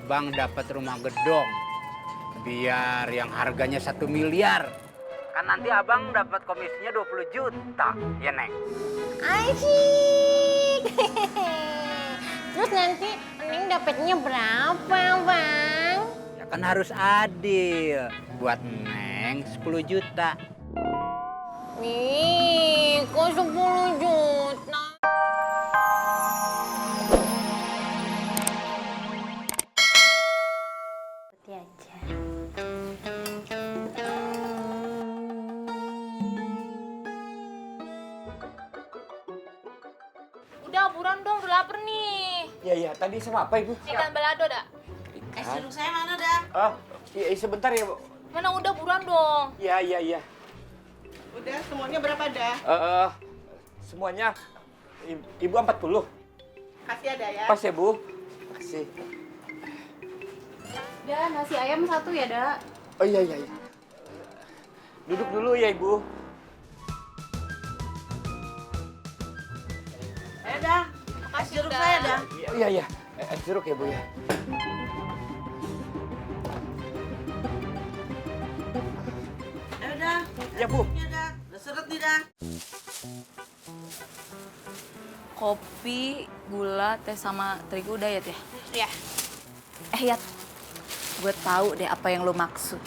abang dapat rumah gedong. Biar yang harganya 1 miliar. Kan nanti abang dapat komisinya 20 juta, ya Neng? Asyik. Terus nanti Neng dapatnya berapa, Bang? Ya kan harus adil. Buat Neng 10 juta. Nih, kok 10 juta? Seperti aja. Udah, buruan dong, udah lapar nih. Iya, tadi sama apa, Ibu? Ikan balado, dah. Es jeruk saya mana, dah? Oh, iya, sebentar ya, Bu. Mana udah, buruan dong. Iya. Udah, semuanya berapa, dah? Semuanya, Ibu 40. Kasih ada ya? Pas ya, Bu? Kasih. Dah, nasi ayam 1 ya, dah. Oh iya. Duduk dulu ya, Ibu. Dah. Es jeruk saya, dah. Iya. Es jeruk ya, Bu ya. Dah. Ya, Bu. Ya, dah. Udah seret nih, dah. Kopi, gula, teh sama terigu udah ya, Yat? Iya. Yat, gue tahu deh apa yang lo maksud.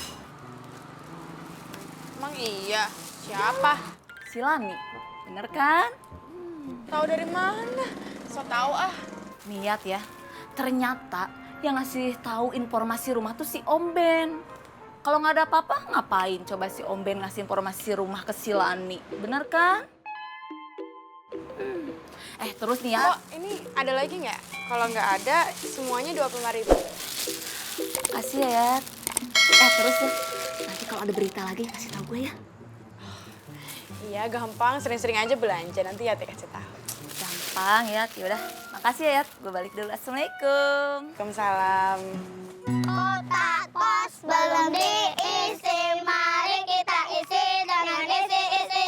Emang iya? Siapa? Si Lani, bener kan? Tahu dari mana? So tahu ah. Niat ya, ternyata yang ngasih tahu informasi rumah tuh si Om Ben. Kalau nggak ada apa-apa, ngapain coba si Om Ben ngasih informasi rumah ke si Lani? Bener kan? Terus nih ya. Oh, ini ada lagi nggak? Kalau nggak ada, semuanya 25.000. Kasih ya, Yat. Terus ya, nanti kalau ada berita lagi kasih tahu gue ya. Iya, gampang. Sering-sering aja belanja. Nanti ya kasih tahu. Gampang ya, yaudah. Makasih ya, Yat. Gue balik dulu. Assalamualaikum. Waalaikumsalam. Kotak pos belum diisi, mari kita isi dengan isi-isi.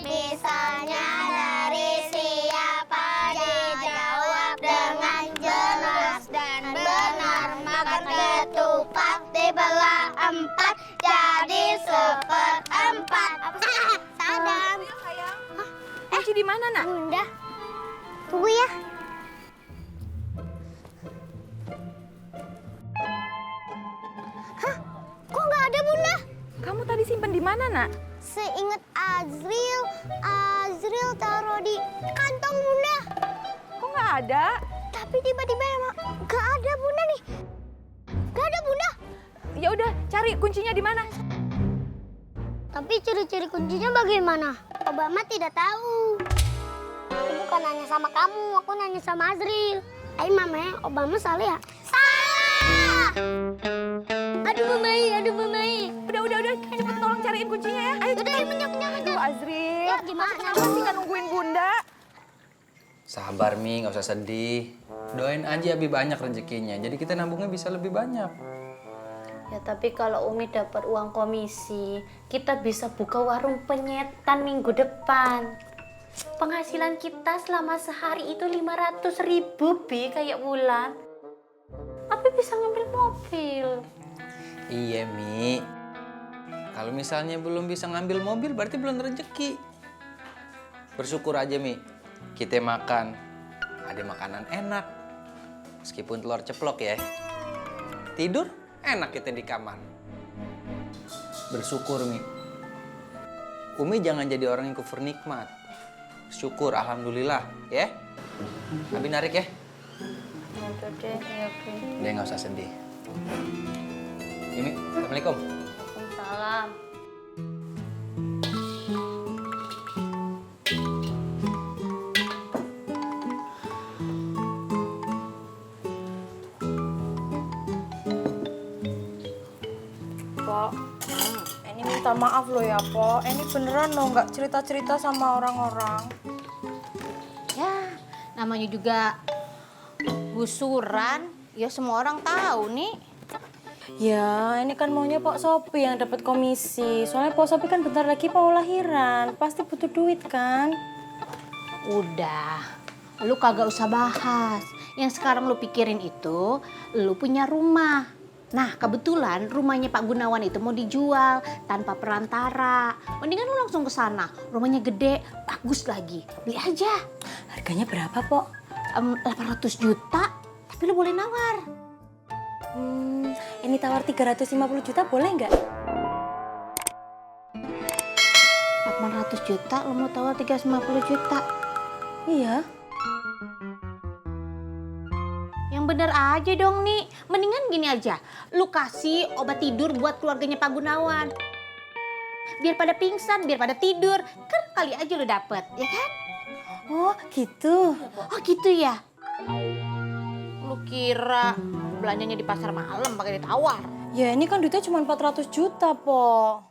Misalnya dari siapa dijawab dengan jelas dan benar. Makan ketupat dibelah 4 jadi 1/4. Sadam. Kunci di mana, Nak? Bunda, tunggu ya. Hah? Kok nggak ada, Bunda? Kamu tadi simpen di mana, Nak? Seingat Azril taruh di kantong Bunda. Kok nggak ada? Tapi tiba-tiba emang nggak ada, Bunda nih. Nggak ada, Bunda. Ya udah, cari kuncinya di mana? Tapi ciri-ciri kuncinya bagaimana? Obama tidak tahu. Aku bukan nanya sama kamu, aku nanya sama Azril. Ayo mamanya, Obama salah ya? Salah! Aduh Mamai. Udah. Cepet tolong cariin kuncinya ya. Ayo cepet. Aduh, Azril. Ya, gimana? Kenapa sih nggak nungguin Bunda? Sabar, Mi, nggak usah sedih. Doain aja Abi banyak rezekinya, jadi kita nabungnya bisa lebih banyak. Ya tapi kalau Umi dapat uang komisi, kita bisa buka warung penyetan minggu depan. Penghasilan kita selama sehari itu 500.000 Bi, kayak bulan. Abi bisa ngambil mobil. Iya, Mi. Kalau misalnya belum bisa ngambil mobil, berarti belum rezeki. Bersyukur aja, Mi. Kita makan, ada makanan enak. Meskipun telur ceplok ya. Tidur, enak kita di kamar. Bersyukur, Mi. Umi jangan jadi orang yang kufur nikmat. Syukur, alhamdulillah, ya. Abi narik ya. Udah deh, ya Bi. Dia nggak usah sedih. Ini, assalamualaikum. Salam. Pok, ini minta maaf loh ya, Pok. Ini beneran loh, nggak cerita-cerita sama orang-orang. Ya, namanya juga gusuran, ya semua orang tahu nih. Ya, ini kan maunya Pak Sopi yang dapat komisi. Soalnya Pak Sopi kan bentar lagi mau lahiran. Pasti butuh duit kan? Udah, lu kagak usah bahas. Yang sekarang lu pikirin itu, lu punya rumah. Nah, kebetulan rumahnya Pak Gunawan itu mau dijual tanpa perantara. Mendingan lu langsung ke sana. Rumahnya gede, bagus lagi. Beli aja. Harganya berapa, Pok? 800 juta, tapi lu boleh nawar. Ini tawar 350 juta boleh nggak? 800 juta, lu mau tawar 350 juta. Iya. Yang bener aja dong nih. Mendingan gini aja, lu kasih obat tidur buat keluarganya Pak Gunawan. Biar pada pingsan, biar pada tidur. Kan kali aja lu dapet, ya kan? Oh, gitu. Oh gitu ya? Lu kira belanjanya di pasar malam pakai ditawar? Ya ini kan duitnya cuma 400 juta, Po.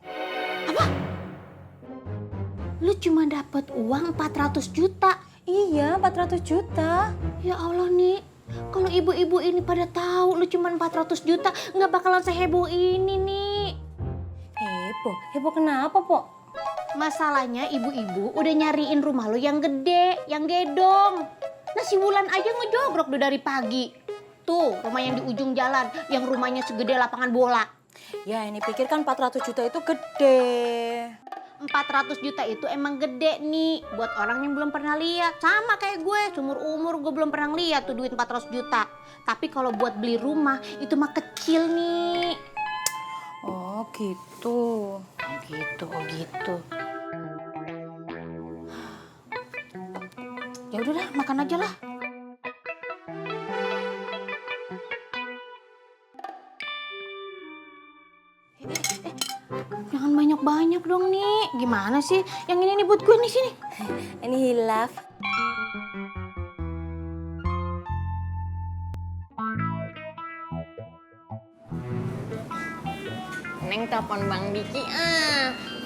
Lu cuma dapet uang 400 juta. Iya, 400 juta. Ya Allah nih, kalau ibu-ibu ini pada tahu lu cuma 400 juta, nggak bakalan seheboh ini nih. Heboh? Heboh kenapa, Po? Masalahnya ibu-ibu udah nyariin rumah lu yang gede, yang gedong. Nah si Wulan aja ngejogrok udah dari pagi. Tuh rumah yang di ujung jalan, yang rumahnya segede lapangan bola. Ya ini pikir kan 400 juta itu gede. 400 juta itu emang gede nih buat orang yang belum pernah lihat. Sama kayak gue, seumur umur gue belum pernah lihat tuh duit 400 juta. Tapi kalau buat beli rumah itu mah kecil nih. Oh gitu. Oh gitu. Ya udah dah, makan aja lah. Jangan banyak-banyak dong nih. Gimana sih? Yang ini nih buat gue nih sini. Ini hilaf. Neng telepon Bang Diki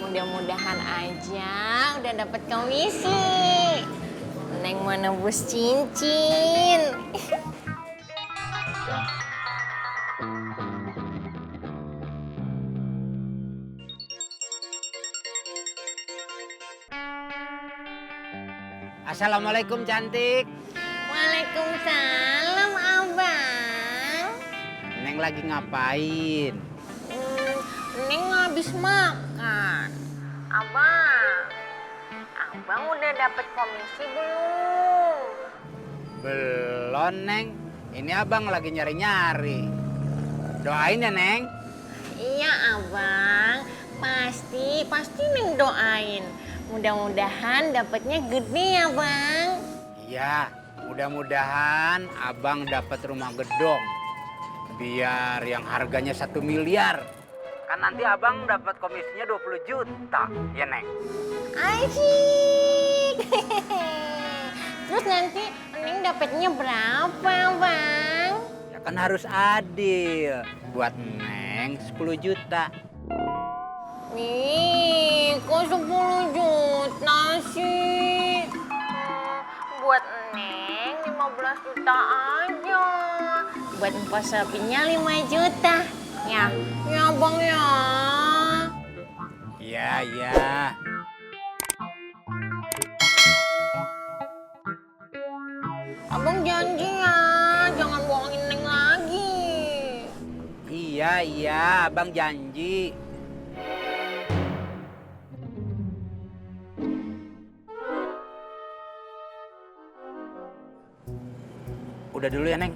mudah-mudahan aja udah dapet komisi. Neng mau nebus cincin. Assalamualaikum cantik. Waalaikumsalam Abang. Neng lagi ngapain? Neng habis makan. Abang udah dapet komisi belum? Belum Neng. Ini abang lagi nyari-nyari. Doain ya Neng. Iya Abang, pasti Neng doain. Mudah-mudahan dapatnya gede ya Bang. Iya, mudah-mudahan abang dapat rumah gedong. Biar yang harganya 1 miliar. Kan nanti abang dapat komisinya 20 juta, ya Neng? Asyik. Terus nanti Neng dapatnya berapa Bang? Ya kan harus adil. Buat Neng 10 juta. Nih, kok 10 juta sih? Buat Neng 15 juta aja. Buat mpok sapinya 5 juta. Ya Bang ya. Iya. Abang janji ya, jangan bohongin Neng lagi. Iya, abang janji. Udah dulu ya Neng.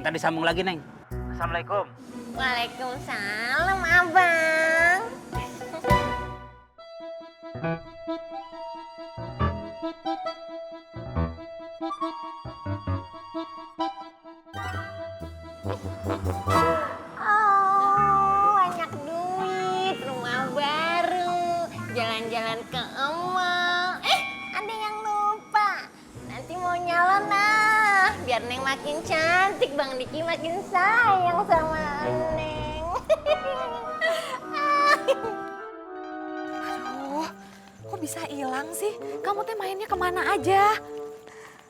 Ntar disambung lagi Neng. Assalamualaikum. Waalaikumsalam Abang. Oh, banyak duit, rumah baru, jalan-jalan ke emak. Ada yang lupa. Nanti mau nyalon biar Neng makin cantik, Bang Diki makin sayang sama Neng. Aduh, kok bisa hilang sih? Kamu teh mainnya kemana aja?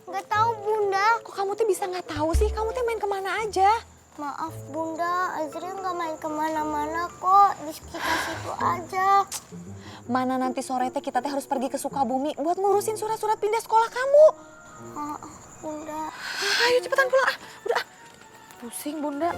Nggak tahu Bunda. Kok kamu teh bisa nggak tahu sih? Kamu teh main kemana aja? Maaf Bunda, Azril nggak main kemana-mana kok. Di sekitar situ aja. Mana nanti sore teh kita teh harus pergi ke Sukabumi buat ngurusin surat-surat pindah sekolah kamu. Bunda. Ayo cepetan pulang ah. Udah ah. Pusing Bunda.